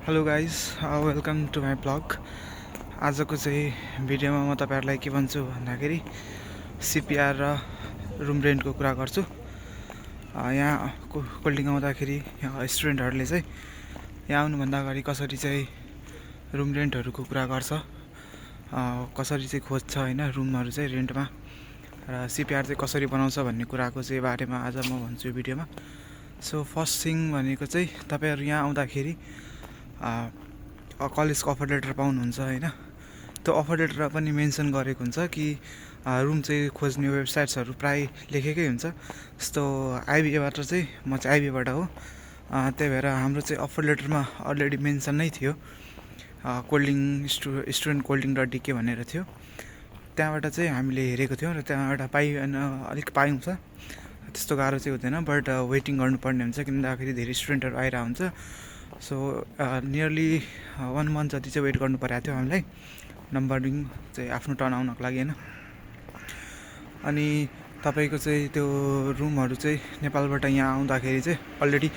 Hello guys, welcome to my blog. आजको चाहिँ भिडियोमा म तपाईँहरूलाई के भन्छु भन्दाखेरि सिपिआर र रुम रेन्टको कुरा गर्छु। यहाँ कोल्डिङ आउँदाखेरि स्टुडेन्टहरूले चाहिँ यहाँ आउनुभन्दा अगाडि कसरी चाहिँ रुम रेन्टहरूको कुरा गर्छ, कसरी चाहिँ खोज्छ होइन रुमहरू चाहिँ रेन्टमा, र सिपिआर चाहिँ कसरी बनाउँछ भन्ने कुराको चाहिँ बारेमा आज म भन्छु भिडियोमा। सो फर्स्ट थिङ भनेको चाहिँ तपाईँहरू यहाँ आउँदाखेरि कलेजको अफर लेटर पाउनुहुन्छ होइन। त्यो अफर लेटरमा पनि मेन्सन गरेको हुन्छ कि रुम चाहिँ खोज्ने वेबसाइट्सहरू प्राय लेखेकै हुन्छ। जस्तो आइबिएबाट चाहिँ म चाहिँ आइबिएबाट हो, त्यही भएर हाम्रो चाहिँ अफर लेटरमा अलरेडी मेन्सन नै थियो कोल्डिङ स्टुडेन्ट कोल्डिङ .dk भनेर थियो। त्यहाँबाट चाहिँ हामीले हेरेको थियौँ र त्यहाँबाट अलिक पाइन्छ, त्यस्तो गाह्रो चाहिँ हुँदैन, बट वेटिङ गर्नुपर्ने हुन्छ किनभने धेरै स्टुडेन्टहरू आइरहेको हुन्छ। सो नियरली 1 मन्थ जति चाहिँ वेट गर्नु परेको थियो हामीलाई नम्बरिङ चाहिँ आफ्नो टर्न आउनको लागि होइन। अनि तपाईँको चाहिँ त्यो रुमहरू चाहिँ नेपालबाट यहाँ आउँदाखेरि चाहिँ अलरेडी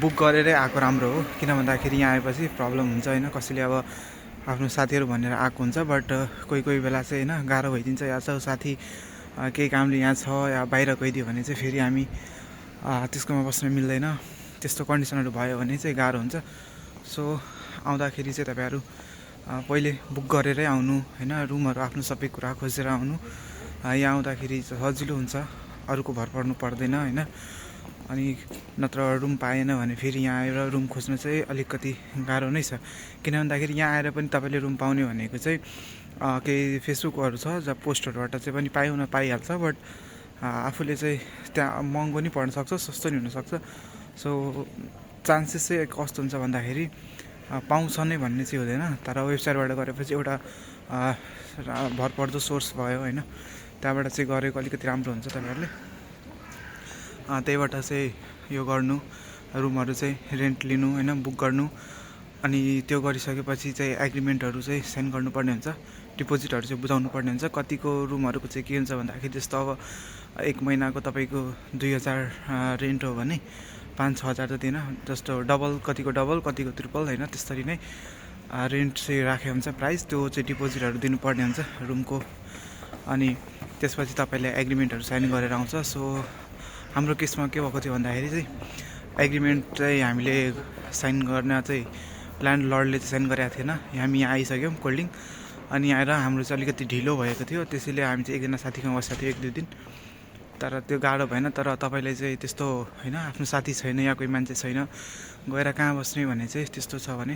बुक गरेरै आएको राम्रो हो, किन भन्दाखेरि यहाँ आएपछि प्रब्लम हुन्छ होइन। कसैले अब आफ्नो साथीहरू भनेर आएको हुन्छ, बट कोही बेला चाहिँ होइन गाह्रो भइदिन्छ। या छ साथी केही कामले यहाँ छ या बाहिर गइदियो भने चाहिँ फेरि हामी त्यसकोमा बस्न मिल्दैन, त्यस्तो कन्डिसनहरू भयो भने चाहिँ गाह्रो हुन्छ। सो आउँदाखेरि चाहिँ तपाईँहरू पहिले बुक गरेरै आउनु होइन, रुमहरू आफ्नो सबै कुरा खोजेर आउनु। यहाँ आउँदाखेरि सजिलो हुन्छ, अरूको भर पर्नु पर्दैन होइन। अनि नत्र रुम पाएन भने फेरि यहाँ आएर रुम खोज्नु चाहिँ अलिकति गाह्रो नै छ, किन भन्दाखेरि यहाँ आएर पनि तपाईँले रुम पाउने भनेको चाहिँ केही फेसबुकहरू छ जहाँ पोस्टहरूबाट चाहिँ पनि पाइहाल्छ, बट आफूले चाहिँ त्यहाँ महँगो नि पर्न सक्छ, सस्तो नि हुनसक्छ। सो चान्सेस चाहिँ कस्तो हुन्छ भन्दाखेरि पाउँछ नै भन्ने चाहिँ हुँदैन, तर वेबसाइटबाट गरेपछि एउटा भरपर्दो सोर्स भयो होइन, त्यहाँबाट चाहिँ गरेको अलिकति राम्रो हुन्छ। तपाईँहरूले त्यहीबाट चाहिँ यो गर्नु, रुमहरू चाहिँ रेन्ट लिनु होइन, बुक गर्नु। अनि त्यो गरिसकेपछि चाहिँ एग्रिमेन्टहरू चाहिँ साइन गर्नुपर्ने हुन्छ, डिपोजिटहरू चाहिँ बुझाउनु पर्ने हुन्छ। कतिको रुमहरूको चाहिँ के हुन्छ भन्दाखेरि जस्तो अब 1 महिनाको तपाईँको 2000 रेन्ट हो भने 5-6 हजार जति होइन, जस्तो कतिको डबल कतिको ट्रिपल होइन, त्यसरी नै रेन्ट चाहिँ राखेको हुन्छ प्राइस। त्यो चाहिँ डिपोजिटहरू दिनुपर्ने हुन्छ रुमको, अनि त्यसपछि तपाईँले एग्रिमेन्टहरू साइन गरेर आउँछ। सो हाम्रो केसमा के भएको थियो भन्दाखेरि चाहिँ एग्रिमेन्ट चाहिँ हामीले साइन गर्न चाहिँ ल्यान्डलर्डले चाहिँ साइन गरेको थिएन। हामी यहाँ आइसक्यौँ कोल्डिङ, अनि आएर हाम्रो चाहिँ अलिकति ढिलो भएको थियो, त्यसैले हामी चाहिँ एकजना साथीकोमा बसेको थियो 1-2 दिन। तर त्यो गाह्रो भएन, तर तपाईँले चाहिँ त्यस्तो होइन आफ्नो साथी छैन या कोही मान्छे छैन गएर कहाँ बस्ने भने चाहिँ त्यस्तो छ भने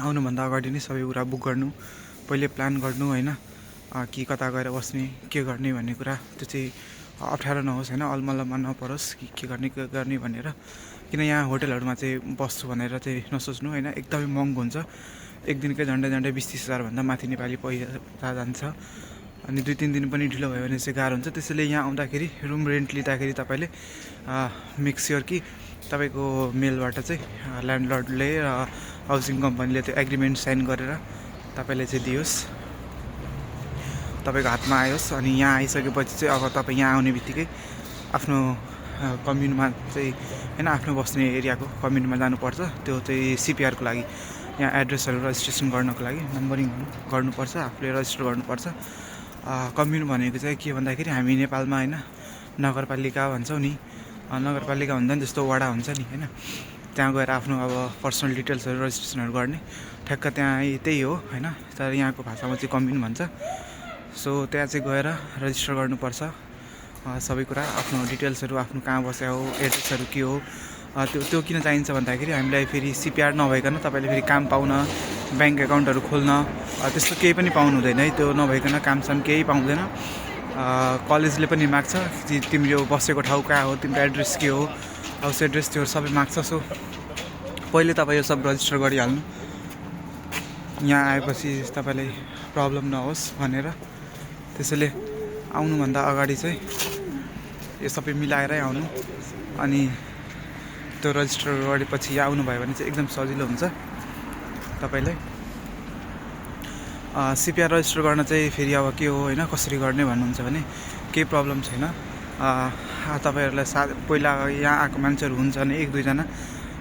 आउनुभन्दा अगाडि नै सबै कुरा बुक गर्नु, पहिले प्लान गर्नु होइन, कि कता गएर बस्ने के गर्ने भन्ने कुरा। त्यो चाहिँ अप्ठ्यारो नहोस् होइन, अलमल्लमा नपरोस् कि के गर्ने भनेर, किन यहाँ होटलहरूमा चाहिँ बस्छु भनेर चाहिँ नसोच्नु होइन, एकदमै महँगो हुन्छ। एक दिनकै झन्डै 20-30 हजारभन्दा माथि नेपाली पैसा जान्छ, अनि 2-3 दिन पनि ढिलो भयो भने चाहिँ गाह्रो हुन्छ। त्यसैले यहाँ आउँदाखेरि रुम रेन्ट लिँदाखेरि तपाईँले मेक स्योर कि तपाईँको मेलबाट चाहिँ ल्यान्डलर्डले र हाउसिङ कम्पनीले त्यो एग्रिमेन्ट साइन गरेर तपाईँले चाहिँ दियोस्, तपाईँको हातमा आयोस्। अनि यहाँ आइसकेपछि चाहिँ अब तपाईँ यहाँ आउने बित्तिकै आफ्नो कम्युनमा चाहिँ होइन, आफ्नो बस्ने एरियाको कम्युनमा जानुपर्छ। त्यो चाहिँ सिपिआरको लागि यहाँ एड्रेसहरू रजिस्ट्रेसन गर्नको लागि नम्बरिङहरू गर्नुपर्छ, आफूले रजिस्टर गर्नुपर्छ। कम्युन भनेको चाहिँ के भन्दाखेरि हामी नेपालमा होइन नगरपालिका भन्छौँ नि, नगरपालिका भन्दा नि जस्तो वडा हुन्छ नि होइन, त्यहाँ गएर आफ्नो अब पर्सनल डिटेल्सहरू रजिस्ट्रेसनहरू गर्ने, ठ्याक्क त्यहाँ त्यही हो होइन, तर यहाँको भाषामा चाहिँ कम्युन भन्छ। सो त्यहाँ चाहिँ गएर रजिस्टर गर्नुपर्छ सबै कुरा, आफ्नो डिटेल्सहरू, आफ्नो कहाँ बस्या हो, एड्रेसहरू के हो। त्यो किन चाहिन्छ भन्दाखेरि हामीलाई फेरि सिपिआर नभइकन तपाईँले फेरि काम पाउन, ब्याङ्क एकाउन्टहरू खोल्न त्यस्तो केही पनि पाउनु हुँदैन है। त्यो नभइकन कामसाम केही पाउँदैन। कलेजले पनि माग्छ कि तिम्रो बसेको ठाउँ कहाँ हो, तिम्रो एड्रेस के हो, हाउस एड्रेस, त्यो सबै माग्छ। सो पहिले तपाईँ यो सब रजिस्टर गरिहाल्नु, यहाँ आएपछि तपाईँलाई प्रब्लम नहोस् भनेर। त्यसैले आउनुभन्दा अगाडि चाहिँ यो सबै मिलाएरै आउनु, अनि त्यो रजिस्टर गरेपछि यहाँ आउनुभयो भने चाहिँ एकदम सजिलो हुन्छ तपाईँलाई। सिपिआर रजिस्टर गर्न चाहिँ फेरि अब के हो होइन, कसरी गर्ने भन्नुहुन्छ भने केही प्रब्लम छैन। तपाईँहरूलाई पहिला यहाँ आएको मान्छेहरू हुन्छ भने 1-2 जना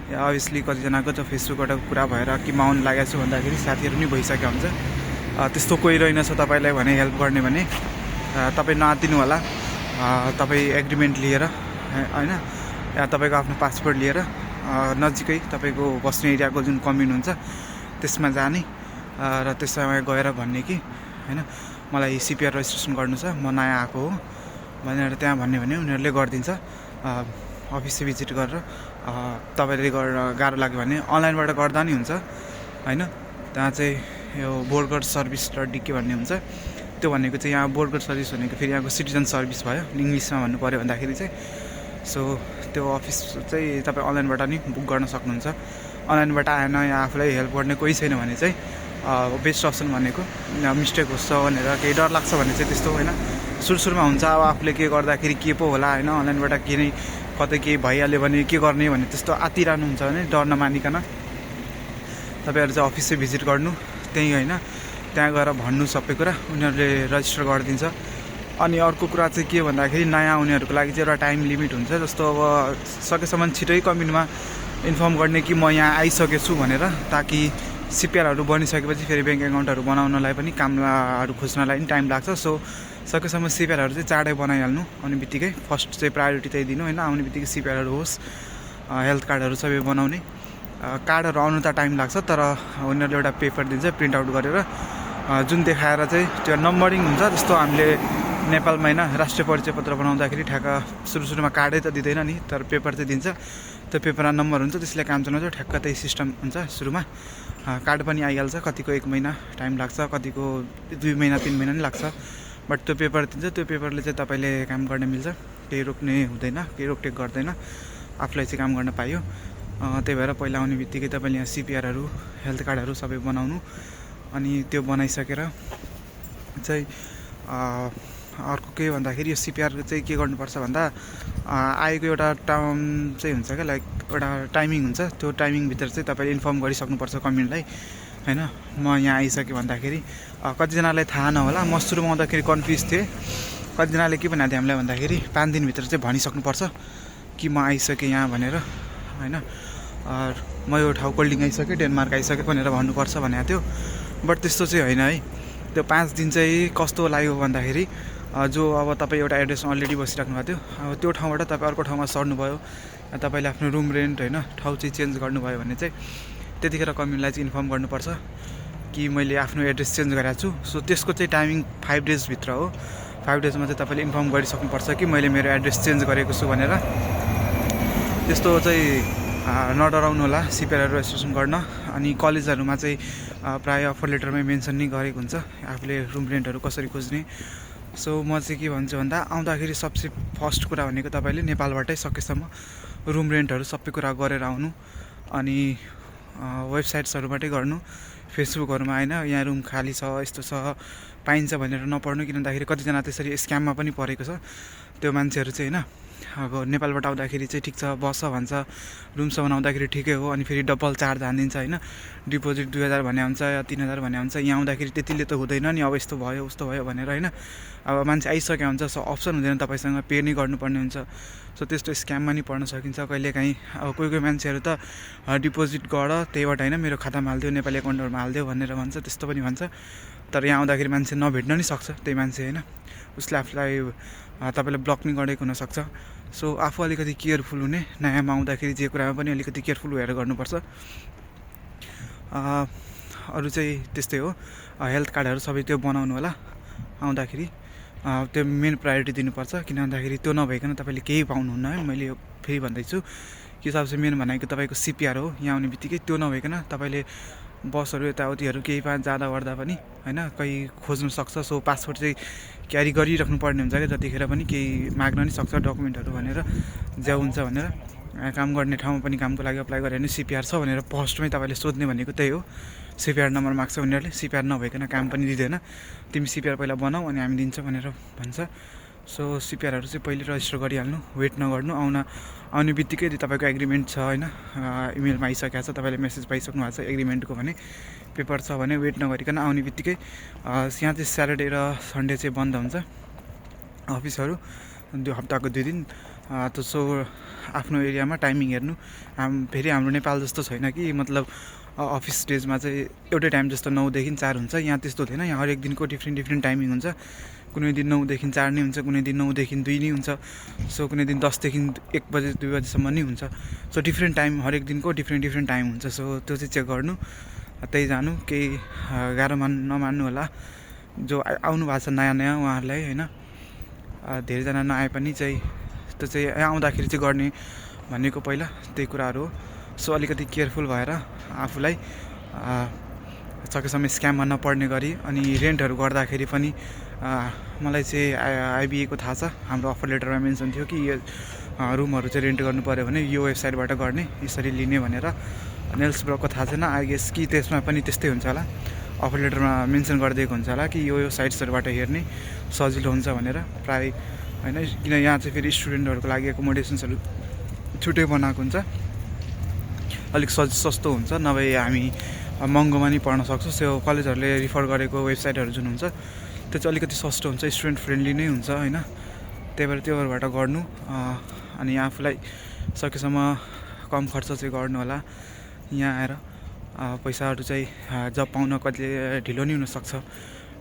अभियसली कतिजनाको त फेसबुकबाट कुरा भएर कि म आउनु लागेको छु भन्दाखेरि साथीहरू पनि भइसकेको हुन्छ। त्यस्तो कोही रहेनछ तपाईँलाई भने हेल्प गर्ने भने तपाईँ नआत्तिनु होला। तपाईँ एग्रिमेन्ट लिएर होइन या तपाईँको आफ्नो पासपोर्ट लिएर नजिकै तपाईँको बस्ने एरियाको जुन कम्युन हुन्छ त्यसमा जाने र त्यसमा गएर भन्ने कि होइन मलाई सिपिआर रेजिस्ट्रेसन गर्नु छ, म नयाँ आएको हो भनेर त्यहाँ भन्यो भने उनीहरूले गरिदिन्छ। अफिस भिजिट गरेर तपाईँले गाह्रो लाग्यो भने अनलाइनबाट गर्दा नि हुन्छ होइन। त्यहाँ चाहिँ यो बोर्डर सर्भिस.डिके भन्ने हुन्छ। त्यो भनेको चाहिँ यहाँ बोर्डर सर्भिस भनेको फेरि यहाँको सिटिजन सर्भिस भयो, इङ्ग्लिसमा भन्नु पऱ्यो भन्दाखेरि चाहिँ। सो त्यो अफिस चाहिँ तपाईँ अनलाइनबाट नि बुक गर्न सक्नुहुन्छ। अनलाइनबाट आएन या आफूलाई हेल्प गर्ने कोही छैन भने चाहिँ बेस्ट अप्सन भनेको मिस्टेक होस् भनेर केही डर लाग्छ भने चाहिँ त्यस्तो होइन। सुरुमा हुन्छ अब आफूले के गर्दाखेरि के पो होला होइन, अनलाइनबाट के नै कतै केही भइहाल्यो भने के गर्ने भने त्यस्तो आत्तिरहनु हुन्छ भने डर नमानिकन तपाईँहरू चाहिँ अफिस चाहिँ भिजिट गर्नु, त्यहीँ होइन त्यहाँ गएर भन्नु सबै कुरा, उनीहरूले रजिस्टर गरिदिन्छ। अनि अर्को कुरा चाहिँ के भन्दाखेरि नयाँ उनीहरूको लागि चाहिँ एउटा टाइम लिमिट हुन्छ। जस्तो अब सकेसम्म छिटै कम्युनिटीमा इन्फर्म गर्ने कि म यहाँ आइसकेको छु भनेर, ताकि सिपिआरहरू बनिसकेपछि फेरि ब्याङ्क एकाउन्टहरू बनाउनलाई पनि कामहरू खोज्नलाई पनि टाइम लाग्छ। सो सकेसम्म सिपिआरहरू चाहिँ चाँडै बनाइहाल्नु, अनि बित्तिकै फर्स्ट चाहिँ प्रायोरिटी चाहिँ दिनु होइन। आउने बित्तिकै सिपिआरहरू होस्, हेल्थ कार्डहरू सबै बनाउने। कार्डहरू आउनु त टाइम लाग्छ, तर उनीहरूले एउटा पेपर दिन्छ प्रिन्ट आउट गरेर जुन देखाएर चाहिँ त्यो नम्बरिङ हुन्छ। जस्तो हामीले नेपालमा होइन राष्ट्रिय परिचय पत्र बनाउँदाखेरि ठ्याक्क सुरुमा कार्डै त दिँदैन नि, तर पेपर चाहिँ दिन्छ। त्यो पेपरमा नम्बर हुन्छ, त्यसले काम चलाउँछ। ठ्याक्क त्यही सिस्टम हुन्छ। सुरुमा कार्ड पनि आइहाल्छ, कतिको 1 महिना टाइम लाग्छ, कतिको 2 महिना 3 महिना नि लाग्छ। बट त्यो पेपर दिन्छ, त्यो पेपरले चाहिँ तपाईँले काम गर्न मिल्छ, केही रोक्ने हुँदैन, केही रोकटेक गर्दैन, आफूलाई चाहिँ काम गर्न पाइयो। त्यही भएर पहिला आउने बित्तिकै तपाईँले यहाँ सिपिआरहरू हेल्थ कार्डहरू सबै बनाउनु, अनि त्यो बनाइसकेर चाहिँ अर्को के भन्दाखेरि यो सिपिआर चाहिँ के गर्नुपर्छ भन्दा आएको एउटा टाइम चाहिँ हुन्छ क्या, लाइक एउटा टाइमिङ हुन्छ। त्यो टाइमिङभित्र चाहिँ तपाईँले इन्फर्म गरिसक्नुपर्छ कम्युनिटीलाई होइन, म यहाँ आइसकेँ भन्दाखेरि। कतिजनालाई थाहा नहोला, म सुरुमा आउँदाखेरि कन्फ्युज थिएँ। कतिजनाले के भनेको थियो हामीलाई भन्दाखेरि 5 दिनभित्र चाहिँ भनिसक्नुपर्छ कि म आइसकेँ यहाँ भनेर होइन, म यो ठाउँ कोल्डिङ आइसकेँ, डेनमार्क आइसकेँ भनेर भन्नुपर्छ भनेको थियो। बट त्यस्तो चाहिँ होइन है। त्यो 5 दिन चाहिँ कस्तो लाग्यो भन्दाखेरि जो अब तपाईँ एउटा एड्रेसमा अलरेडी बसिराख्नु भएको थियो, अब त्यो ठाउँबाट तपाईँ अर्को ठाउँमा सर्नुभयो, तपाईँले आफ्नो रुम रेन्ट होइन ठाउँ चाहिँ चेन्ज गर्नुभयो भने चाहिँ त्यतिखेर कम्युनिटीलाई चाहिँ इन्फर्म गर्नुपर्छ कि मैले आफ्नो एड्रेस चेन्ज गरेको छु। सो त्यसको चाहिँ टाइमिङ 5 डेजभित्र हो। 5 डेजमा चाहिँ तपाईँले इन्फर्म गरिसक्नुपर्छ कि मैले मेरो एड्रेस चेन्ज गरेको छु भनेर। त्यस्तो चाहिँ नडराउनु होला सिपिआर रेजिस्ट्रेसन गर्न। अनि कलेजहरूमा चाहिँ प्रायः अफर लेटरमै मेन्सन नै गरेको हुन्छ आफूले रुम रेन्टहरू कसरी खोज्ने। सो म चाहिँ के भन्छु भन्दा आउँदाखेरि सबसे फर्स्ट कुरा भनेको तपाईँले नेपालबाटै सकेसम्म रुम रेन्टहरू सबै कुरा गरेर आउनु, अनि वेबसाइट्सहरूबाटै गर्नु, फेसबुकहरूमा होइन यहाँ रुम खाली छ यस्तो छ पाइन्छ भनेर नपढ्नु। किन भन्दाखेरि कतिजना त्यसरी स्क्याममा पनि परेको छ। त्यो मान्छेहरू चाहिँ होइन अब नेपालबाट आउँदाखेरि चाहिँ ठिक छ बस्छ भन्छ, रुमसम्म आउँदाखेरि ठिकै हो, अनि फेरि डबल चार्ज हानिदिन्छ होइन। डिपोजिट 2000 भने हुन्छ या 3000 भने हुन्छ, यहाँ आउँदाखेरि त्यतिले त हुँदैन नि, अब यस्तो भयो उस्तो भयो भनेर होइन। अब मान्छे आइसकेको हुन्छ, सो अप्सन हुँदैन, तपाईँसँग पे नै गर्नुपर्ने हुन्छ। सो त्यस्तो स्क्याममा नि पर्न सकिन्छ कहिलेकाहीँ। अब कोही मान्छेहरू त डिपोजिट गर त्यहीबाट होइन मेरो खातामा हालिदियो, नेपाली एकाउन्टहरूमा हालिदियो भनेर भन्छ, त्यस्तो पनि भन्छ। तर यहाँ आउँदाखेरि मान्छे नभेट्न नि सक्छ त्यही मान्छे होइन, उसले आफूलाई तपाईँले ब्लक नि गरेको हुनसक्छ। सो आफू अलिकति केयरफुल हुने, नयाँमा आउँदाखेरि जे कुरामा पनि अलिकति केयरफुल भएर गर्नुपर्छ। अरू चाहिँ त्यस्तै हो। हेल्थ कार्डहरू सबै त्यो बनाउनु होला आउँदाखेरि, त्यो मेन प्रायोरिटी दिनुपर्छ। किन भन्दाखेरि त्यो नभइकन तपाईँले केही पाउनुहुन्न है। मैले यो फेरि भन्दैछु कि सबसे मेन भनेको तपाईँको सिपिआर हो। यहाँ आउने बित्तिकै त्यो नभइकन तपाईँले बसहरू यताउतिहरू केही जाँदा ओर्दा पनि होइन कहीँ खोज्नु सक्छ। सो पासपोर्ट चाहिँ क्यारी गरिराख्नु पर्ने हुन्छ क्या, जतिखेर पनि केही माग्न नि सक्छ डकुमेन्टहरू भनेर ज्याउ हुन्छ भनेर। काम गर्ने ठाउँमा पनि कामको लागि अप्लाई गरे भने सिपिआर छ भनेर फर्स्टमै तपाईँले सोध्ने भनेको त्यही हो। सिपिआर नम्बर माग्छ उनीहरूले, सिपिआर नभइकन काम पनि दिँदैन। तिमी सिपिआर पहिला बनाऊ अनि हामी दिन्छौँ भनेर भन्छ। सो सिपिआरहरू चाहिँ पहिले रजिस्टर गरिहाल्नु, वेट नगर्नु। आउने बित्तिकै तपाईँको एग्रिमेन्ट छ होइन, इमेलमा आइसकेको छ, तपाईँले मेसेज पाइसक्नु भएको छ एग्रिमेन्टको भने, पेपर छ भने वेट नगरिकन आउने बित्तिकै। यहाँ चाहिँ स्याटरडे र सन्डे चाहिँ बन्द हुन्छ अफिसहरू, हप्ताको 2 दिन। सो आफ्नो एरियामा टाइमिङ हेर्नु फेरि हाम्रो नेपाल जस्तो छैन कि मतलब अफिस डेजमा चाहिँ एउटै टाइम जस्तो 9 देखि 4 हुन्छ। यहाँ त्यस्तो हुँदैन, यहाँ हरेक दिनको डिफ्रेन्ट टाइमिङ हुन्छ। कुनै दिन 9 देखि 4 नै हुन्छ, कुनै दिन 9 देखि 2 नै हुन्छ, सो कुनै दिन 10 देखि 1 बजे 2 बजेसम्म नै हुन्छ। सो डिफ्रेन्ट टाइम हरेक दिनको डिफ्रेन्ट टाइम हुन्छ। सो त्यो चाहिँ चेक गर्नु, त्यही जानु। केही गाह्रो नमान्नु होला जो आउनु भएको छ नयाँ उहाँहरूलाई होइन। धेरैजना नआए पनि चाहिँ त्यो चाहिँ यहाँ आउँदाखेरि चाहिँ गर्ने भनेको पहिला त्यही कुराहरू हो। सो अलिकति केयरफुल भएर आफूलाई सकेसम्म स्क्याममा नपर्ने गरी, अनि रेन्टहरू गर्दाखेरि पनि मलाई चाहिँ आइबिएको थाहा छ, हाम्रो अफर लेटरमा मेन्सन थियो कि यो रुमहरू चाहिँ रेन्ट गर्नु पऱ्यो भने यो वेबसाइटबाट गर्ने, यसरी लिने भनेर। नेल्स ब्रोको थाहा छैन, आई गेस कि त्यसमा पनि त्यस्तै हुन्छ होला, अफर लेटरमा मेन्सन गरिदिएको हुन्छ होला कि यो साइट्सहरूबाट हेर्ने सजिलो हुन्छ भनेर प्राय होइन। किन यहाँ चाहिँ फेरि स्टुडेन्टहरूको लागि एकोमोडेसन्सहरू छुट्टै बनाएको हुन्छ, अलिक सस्तो हुन्छ, नभए हामी महँगोमा नि पढ्न सक्छौँ। त्यो कलेजहरूले रिफर गरेको वेबसाइटहरू जुन हुन्छ त्यो चाहिँ अलिकति सस्तो हुन्छ, स्टुडेन्ट फ्रेन्डली नै हुन्छ होइन। त्यही भएर त्योबाट गर्नु, अनि आफूलाई सकेसम्म कम खर्च चाहिँ गर्नु होला। यहाँ आएर पैसाहरू चाहिँ जब पाउन कति ढिलो नै हुनसक्छ,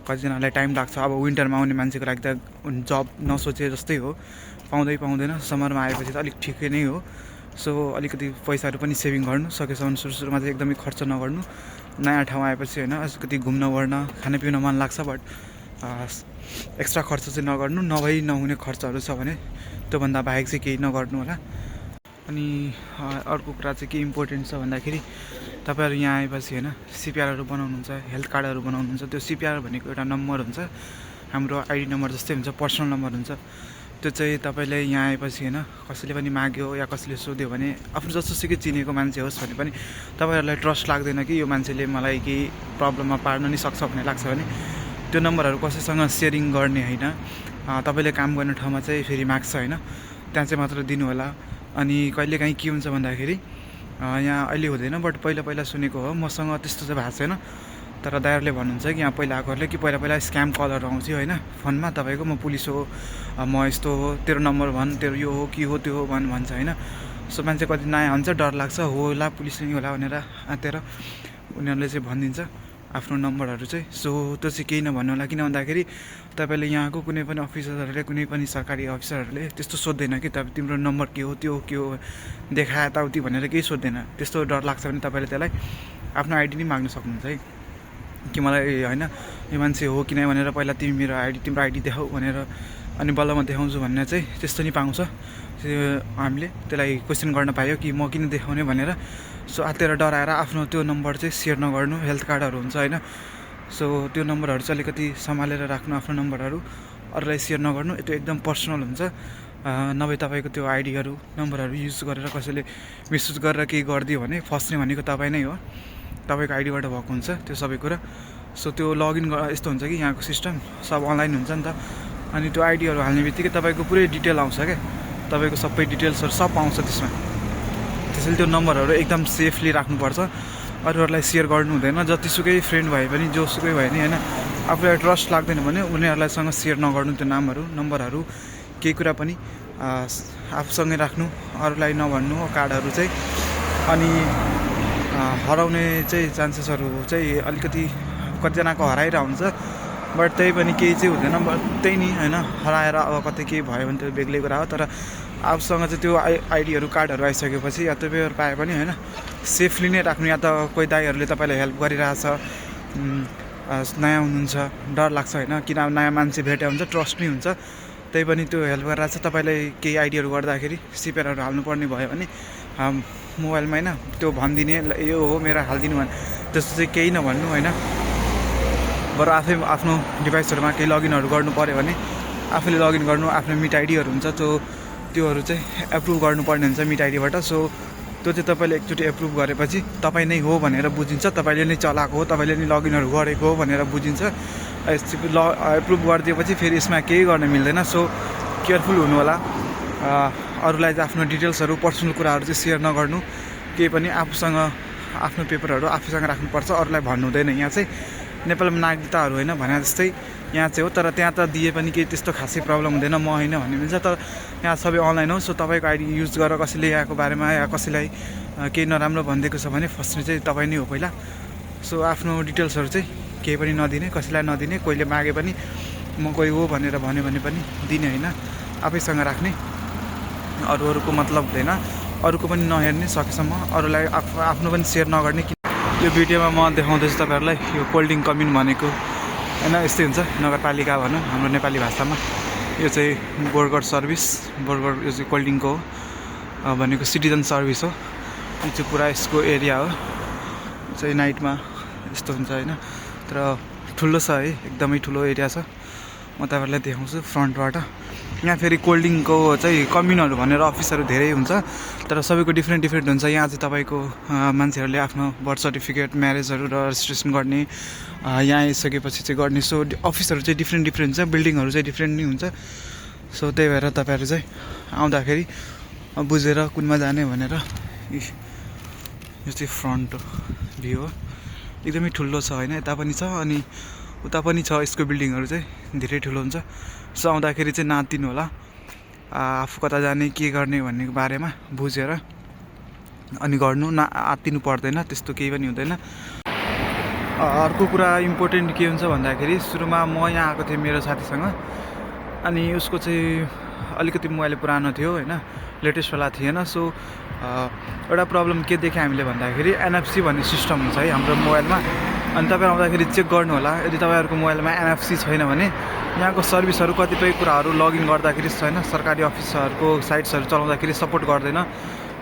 कतिजनालाई टाइम लाग्छ। अब विन्टरमा आउने मान्छेको लागि त जब नसोचे जस्तै हो, पाउँदैन। समरमा आएपछि त अलिक ठिकै नै हो। सो अलिकति पैसाहरू पनि सेभिङ गर्नु, सकेसम्म सुरुमा चाहिँ एकदमै खर्च नगर्नु। नयाँ ठाउँ आएपछि होइन अलिकति घुम्न ओर्न खान पिउन मन लाग्छ, बट एक्स्ट्रा खर्च चाहिँ नगर्नु। नहुने खर्चहरू छ भने त्योभन्दा बाहेक चाहिँ केही नगर्नु होला। अनि अर्को कुरा चाहिँ के इम्पोर्टेन्ट छ भन्दाखेरि तपाईँहरू यहाँ आएपछि होइन सिपिआरहरू बनाउनुहुन्छ, हेल्थ कार्डहरू बनाउनुहुन्छ। त्यो सिपिआर भनेको एउटा नम्बर हुन्छ, हाम्रो आइडी नम्बर जस्तै हुन्छ, पर्सनल नम्बर हुन्छ। त्यो चाहिँ तपाईँले यहाँ आएपछि होइन कसैले पनि माग्यो या कसैले सोध्यो भने आफ्नो जस्तोसुकै चिनेको मान्छे होस् भने पनि तपाईँहरूलाई ट्रस्ट लाग्दैन कि यो मान्छेले मलाई केही प्रब्लममा पार्न नि सक्छ भन्ने लाग्छ भने त्यो नम्बरहरू कसैसँग सेयरिङ गर्ने होइन। तपाईँले काम गर्ने ठाउँमा चाहिँ फेरि माग्छ होइन, त्यहाँ चाहिँ मात्र दिनु होला। अनि कहिलेकाहीँ के हुन्छ भन्दाखेरि यहाँ अहिले हुँदैन, बट पहिला सुनेको हो, मसँग त्यस्तो चाहिँ भएको छैन। तर दाइहरूले भन्नुहुन्छ कि यहाँ पहिला आएकोहरूले कि पहिला स्क्याम कलहरू आउँथ्यो होइन फोनमा, तपाईँको म पुलिस हो, म यस्तो हो, तेरो नम्बर भन्, तेरो यो हो कि हो त्यो हो भन्छ होइन। सो मान्छे कति नयाँ हुन्छ, डर लाग्छ, होला पुलिस नै होला भनेर आँतेर उनीहरूले चाहिँ भनिदिन्छ आफ्नो नम्बरहरू चाहिँ। सो त्यो चाहिँ केही नभन्नु होला, किन भन्दाखेरि तपाईँले यहाँको कुनै पनि अफिसरहरूले, कुनै पनि सरकारी अफिसरहरूले त्यस्तो सोध्दैन कि तपाईँ तिम्रो नम्बर के हो, त्यो के हो, देखाए यताउति भनेर केही सोध्दैन। त्यस्तो डर लाग्छ भने तपाईँले त्यसलाई आफ्नो आइडी नै माग्न सक्नुहुन्छ है, कि मलाई होइन यो मान्छे हो कि नै भनेर पहिला तिम्रो आइडी देखाऊ भनेर, अनि बल्ल म देखाउँछु भन्ने चाहिँ त्यस्तो नि पाउँछ। त्यो हामीले त्यसलाई क्वेसन गर्न पायो कि म किन देखाउने भनेर। सो आत्तिएर डराएर आफ्नो त्यो नम्बर चाहिँ सेयर नगर्नु। हेल्थ कार्डहरू हुन्छ होइन, सो त्यो नम्बरहरू चाहिँ अलिकति सम्हालेर राख्नु, आफ्नो नम्बरहरू अरूलाई सेयर नगर्नु, त्यो एकदम पर्सनल हुन्छ। नभए तपाईँको त्यो आइडीहरू नम्बरहरू युज गरेर कसैले मिसयुज गरेर केही गरिदियो भने फस्ने भनेको तपाईँ नै हो, तपाईँको आइडीबाट भएको हुन्छ त्यो सबै कुरा। सो त्यो लगइन यस्तो हुन्छ कि यहाँको सिस्टम सब अनलाइन हुन्छ नि त, अनि त्यो आइडीहरू हाल्ने बित्तिकै तपाईँको पुरै डिटेल आउँछ क्या, तपाईँको सबै डिटेल्सहरू सब आउँछ त्यसमा। त्यसैले त्यो नम्बरहरू एकदम सेफली राख्नुपर्छ, अरूहरूलाई सेयर गर्नु हुँदैन। जतिसुकै फ्रेन्ड भए पनि जोसुकै भए पनि होइन, आफूलाई ट्रस्ट लाग्दैन भने उनीहरूलाईसँग सेयर नगर्नु त्यो नम्बरहरू, केही कुरा पनि आफूसँगै राख्नु, अरूलाई नभन्नु कार्डहरू चाहिँ। अनि हराउने चाहिँ चान्सेसहरू चाहिँ अलिकति कतिजनाको हराएर हुन्छ, बट त्यही पनि केही चाहिँ हुँदैन, बट त्यही नि होइन हराएर अब कतै केही भयो भने त्यो बेग्लै कुरा हो। तर आफूसँग चाहिँ त्यो आइडीहरू कार्डहरू आइसकेपछि या त्यो पेपर पाए पनि होइन सेफली नै राख्नु। या त कोही दाइहरूले तपाईँलाई हेल्प गरिरहेछ, नयाँ हुनुहुन्छ, डर लाग्छ होइन, किन नयाँ मान्छे भेट्यो हुन्छ, ट्रस्ट नै हुन्छ, त्यही पनि त्यो हेल्प गरिरहेछ। तपाईँलाई केही आइडीहरू गर्दाखेरि सिपिआरहरू हाल्नुपर्ने भयो भने मोबाइलमा होइन त्यो भनिदिने, यो हो मेरो हालिदिनु भने त्यस्तो चाहिँ केही नभन्नु होइन। बरु आफै आफ्नो डिभाइसहरूमा केही लगइनहरू गर्नु पऱ्यो भने आफूले लगइन गर्नु। आफ्नो मिट आइडीहरू हुन्छ त्योहरू चाहिँ एप्रुभ गर्नुपर्ने हुन्छ मिट आइडीबाट। सो त्यो चाहिँ तपाईँले एकचोटि एप्रुभ गरेपछि तपाईँ नै हो भनेर बुझिन्छ, तपाईँले नै चलाएको हो, तपाईँले नै लगइनहरू गरेको हो भनेर बुझिन्छ। एप्रुभ गरिदिएपछि फेरि यसमा केही गर्न मिल्दैन। सो केयरफुल हुनु होला, अरूलाई चाहिँ आफ्नो डिटेल्सहरू पर्सनल कुराहरू चाहिँ सेयर नगर्नु। केही पनि आफूसँग आफ्नो पेपरहरू आफूसँग राख्नुपर्छ, अरूलाई भन्नु हुँदैन। यहाँ चाहिँ नेपालमा नागरिकताहरू होइन भने जस्तै यहाँ चाहिँ हो। तर त्यहाँ त दिए पनि केही त्यस्तो खासै प्रब्लम हुँदैन, म होइन भन्ने मिल्छ। तर यहाँ सबै अनलाइन हो। सो तपाईँको आइडी युज गरेर कसैले यहाँको बारेमा या कसैलाई केही नराम्रो भनिदिएको छ भने फर्स्टमा चाहिँ तपाईँ नै हो पहिला। सो आफ्नो डिटेल्सहरू चाहिँ केही पनि नदिने, कसैलाई नदिने। कोहीले मागे पनि म कोही हो भनेर भन्यो भने पनि दिने होइन, आफैसँग राख्ने। अरूको मतलब हुँदैन, अरूको पनि नहेर्ने सकेसम्म, अरूलाई आफ्नो पनि सेयर नगर्ने। यो भिडियोमा म देखाउँदैछु तपाईँहरूलाई यो कोल्ड ड्रिङ्क कम्युन भनेको होइन, यस्तै हुन्छ नगरपालिका भनौँ हाम्रो नेपाली भाषामा। यो चाहिँ बर्गर सर्भिस, बर्गर यो चाहिँ कोल्ड ड्रिङ्कको हो भनेको सिटिजन सर्भिस हो। यो चाहिँ पुरा यसको एरिया हो। यो चाहिँ नाइटमा यस्तो हुन्छ होइन, तर ठुलो छ है, एकदमै ठुलो एरिया छ। म तपाईँहरूलाई देखाउँछु फ्रन्टबाट। यहाँ फेरि कोल्ड ड्रिङ्कको चाहिँ कम्युनहरू भनेर अफिसहरू धेरै हुन्छ, तर सबैको डिफ्रेन्ट हुन्छ। यहाँ चाहिँ तपाईँको मान्छेहरूले आफ्नो बर्थ सर्टिफिकेट, म्यारेजहरू र रेजिस्ट्रेसन गर्ने, यहाँ आइसकेपछि चाहिँ गर्ने। सो अफिसहरू चाहिँ डिफ्रेन्ट हुन्छ, बिल्डिङहरू चाहिँ डिफ्रेन्ट नै हुन्छ। सो त्यही भएर तपाईँहरू चाहिँ आउँदाखेरि बुझेर कुनमा जाने भनेर। यो चाहिँ फ्रन्ट भ्यू हो, एकदमै ठुलो छ होइन, यता पनि छ अनि उता पनि छ। यसको बिल्डिङहरू चाहिँ धेरै ठुलो हुन्छ। सो आउँदाखेरि चाहिँ नातिनु होला, आफू कता जाने के गर्ने भन्ने बारेमा बुझेर अनि गर्नु, आत्तिनु पर्दैन, त्यस्तो केही पनि हुँदैन। अर्को कुरा इम्पोर्टेन्ट के हुन्छ भन्दाखेरि सुरुमा म यहाँ आएको थिएँ मेरो साथीसँग, अनि उसको चाहिँ अलिकति मोबाइल पुरानो थियो होइन, लेटेस्टवाला थिएन। सो एउटा प्रब्लम के देख्यो हामीले भन्दाखेरि NFC भन्ने सिस्टम हुन्छ है हाम्रो मोबाइलमा। अनि तपाईँ आउँदाखेरि चेक गर्नु होला, यदि तपाईँहरूको मोबाइलमा NFC छैन भने यहाँको सर्भिसहरू कतिपय कुराहरू लगइन गर्दाखेरि छैन, सरकारी अफिसहरूको साइट्सहरू चलाउँदाखेरि सपोर्ट गर्दैन,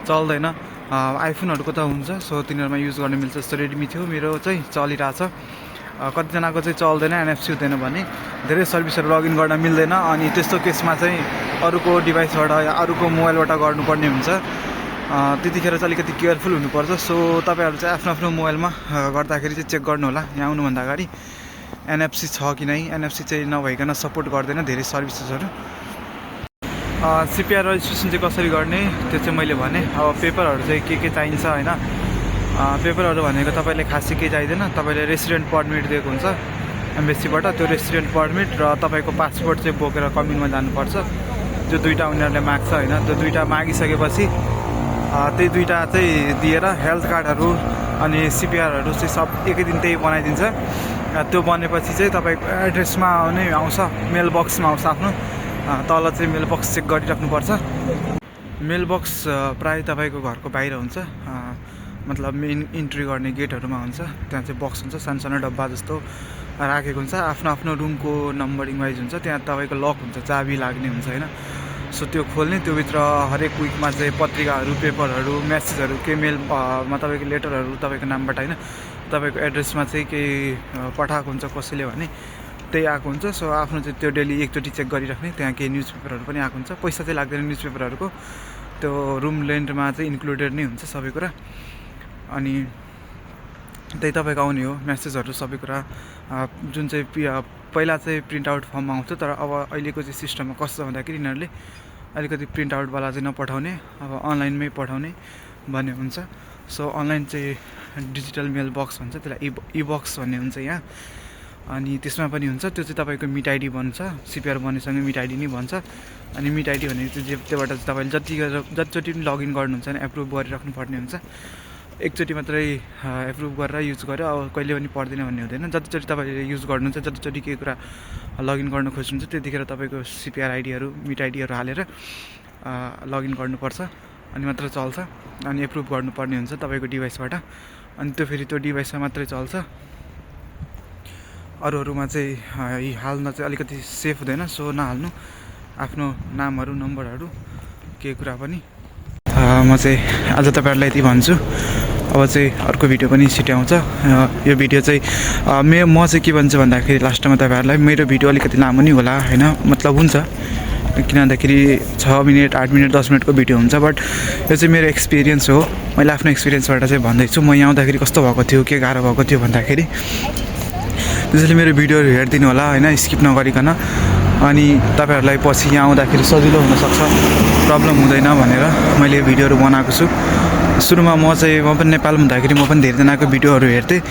चल्दैन। आइफोनहरूको त हुन्छ, सो तिनीहरूमा युज गर्न मिल्छ। जस्तो रेडमी थियो, मेरो चाहिँ चलिरहेछ। कतिजनाको चाहिँ चल्दैन, NFC हुँदैन भने धेरै सर्भिसहरू लगइन गर्न मिल्दैन। अनि त्यस्तो केसमा चाहिँ अरूको डिभाइसबाट या अरूको मोबाइलबाट गर्नुपर्ने हुन्छ। त्यतिखेर चाहिँ अलिकति केयरफुल हुनुपर्छ। सो तपाईँहरू चाहिँ आफ्नो मोबाइलमा गर्दाखेरि चाहिँ चेक गर्नु होला यहाँ आउनुभन्दा अगाडि NFC छ कि नै। NFC चाहिँ नभइकन सपोर्ट गर्दैन धेरै सर्भिसेसहरू। CPR रेजिस्ट्रेसन चाहिँ कसरी गर्ने त्यो चाहिँ मैले भने। अब पेपरहरू चाहिँ के चाहिन्छ होइन, पेपरहरू भनेको तपाईँले खासै केही चाहिँदैन। तपाईँले रेसिडेन्ट पर्मिट दिएको हुन्छ एम्बेसीबाट, त्यो रेसिडेन्ट पर्मिट र तपाईँको पासपोर्ट चाहिँ बोकेर कम्युनमा जानुपर्छ। त्यो दुईवटा उनीहरूले माग्छ होइन, त्यो दुईवटा मागिसकेपछि त्यही दुईवटा चाहिँ दिएर हेल्थ कार्डहरू अनि CPRहरू चाहिँ सब एकै दिन त्यही बनाइदिन्छ। त्यो बनेपछि चाहिँ तपाईँको एड्रेसमा नै आउँछ, मेल बक्समा आउँछ आफ्नो। तल चाहिँ मेल बक्स चेक गरिराख्नुपर्छ। मेल बक्स प्रायः तपाईँको घरको बाहिर हुन्छ, मतलब मेन इन्ट्री गर्ने गेटहरूमा हुन्छ। त्यहाँ चाहिँ बक्स हुन्छ, सानो सानो डब्बा जस्तो राखेको हुन्छ। आफ्नो रुमको नम्बरिङ वाइज हुन्छ, त्यहाँ तपाईँको लक हुन्छ, चाबी लाग्ने हुन्छ होइन। सो त्यो खोल्ने, त्योभित्र हरेक विकमा चाहिँ पत्रिकाहरू, पेपरहरू, मेसेजहरू, केही मेलमा तपाईँको लेटरहरू तपाईँको नामबाट होइन, तपाईँको एड्रेसमा चाहिँ केही पठाएको हुन्छ कसैले भने त्यही आएको हुन्छ। सो आफ्नो चाहिँ त्यो डेली एकचोटि चेक गरिराख्ने। त्यहाँ केही न्युज पेपरहरू पनि आएको हुन्छ, पैसा चाहिँ लाग्दैन न्युज पेपरहरूको, त्यो रुम रेन्टमा चाहिँ इन्क्लुडेड नै हुन्छ सबै कुरा। अनि त्यही तपाईँको आउने हो मेसेजहरू सबै कुरा, जुन चाहिँ पहिला चाहिँ प्रिन्ट आउट फर्ममा आउँथ्यो, तर अब अहिलेको चाहिँ सिस्टममा कस्तो छ भन्दाखेरि यिनीहरूले अलिकति प्रिन्ट आउटवाला चाहिँ नपठाउने, अब अनलाइनमै पठाउने भन्ने हुन्छ। सो अनलाइन चाहिँ डिजिटल मेल बक्स भन्छ, त्यसलाई ई बक्स भन्ने हुन्छ यहाँ। अनि त्यसमा पनि हुन्छ, त्यो चाहिँ तपाईँको मिट आइडी भन्छ, CPR बनेसँगै मिट आइडी नै भन्छ। अनि मिट आइडी भनेको चाहिँ त्योबाट चाहिँ तपाईँले जतिचोटि पनि लगइन गर्नुहुन्छ भने एप्रुभ गरिराख्नुपर्ने हुन्छ। एकचोटि मात्रै एप्रुभ गरेर युज गर्यो, अब कहिले पनि पर्दैन भन्ने हुँदैन। जतिचोटि तपाईँले युज गर्नुहुन्छ, जतिचोटि केही कुरा लगइन गर्न खोज्नुहुन्छ त्यतिखेर तपाईँको CPR आइडीहरू, मिट आइडीहरू हालेर लगइन गर्नुपर्छ, अनि मात्र चल्छ। अनि एप्रुभ गर्नुपर्ने हुन्छ तपाईँको डिभाइसबाट, अनि त्यो फेरि त्यो डिभाइसमा मात्रै चल्छ। अरूमा चाहिँ हाल्न चाहिँ अलिकति सेफ हुँदैन, सो नहाल्नु आफ्नो नामहरू, नम्बरहरू, केही कुरा पनि। म चाहिँ आज तपाईँहरूलाई यति भन्छु। अब चाहिँ अर्को भिडियो पनि छिटै आउँछ। यो भिडियो चाहिँ म चाहिँ के भन्छु भन्दाखेरि लास्टमा तपाईँहरूलाई मेरो भिडियो अलिकति लामो नै होला होइन, मतलब हुन्छ किन भन्दाखेरि 6 मिनट, 8 मिनट, 10 मिनटको भिडियो हुन्छ। बट यो चाहिँ मेरो एक्सपिरियन्स हो, मैले आफ्नो एक्सपिरियन्सबाट चाहिँ भन्दैछु। म यहाँ आउँदाखेरि कस्तो भएको थियो, के गाह्रो भएको थियो भन्दाखेरि त्यसैले मेरो भिडियोहरू हेरिदिनु होला होइन, स्किप नगरिकन। अनि तपाईँहरूलाई पछि यहाँ आउँदाखेरि सजिलो हुनसक्छ, प्रब्लम हुँदैन भनेर मैले भिडियोहरू बनाएको छु। सुरुमा म पनि नेपाल हुँदाखेरि म पनि धेरैजनाको भिडियोहरू हेर्थेँ,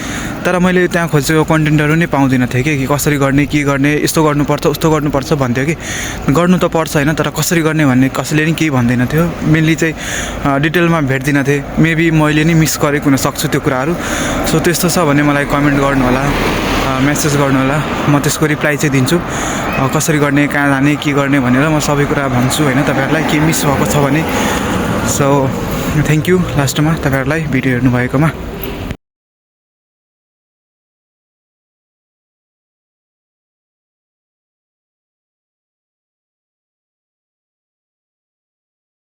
तर मैले त्यहाँ खोजेको कन्टेन्टहरू नै पाउँदिनँ थिएँ कि कसरी गर्ने, के गर्ने, यस्तो गर्नुपर्छ उस्तो गर्नुपर्छ भन्थ्यो कि गर्नु त पर्छ होइन, तर कसरी गर्ने भन्ने कसैले नि केही भन्दैन थियो। मेनली चाहिँ डिटेलमा भेट्दिनँ थिएँ। मेबी मैले नि मिस गरेको हुनसक्छु त्यो कुराहरू। सो त्यस्तो छ भने मलाई कमेन्ट गर्नु होला, मेसेज गर्नु होला, म त्यसको रिप्लाई चाहिँ दिन्छु। कसरी गर्ने, कहाँ जाने, के गर्ने भनेर म सबै कुरा भन्छु होइन तपाईँहरूलाई, के मिस भएको छ भने। सो थ्याङ्क यू लास्टमा तपाईँहरूलाई भिडियो हेर्नु भएकोमा।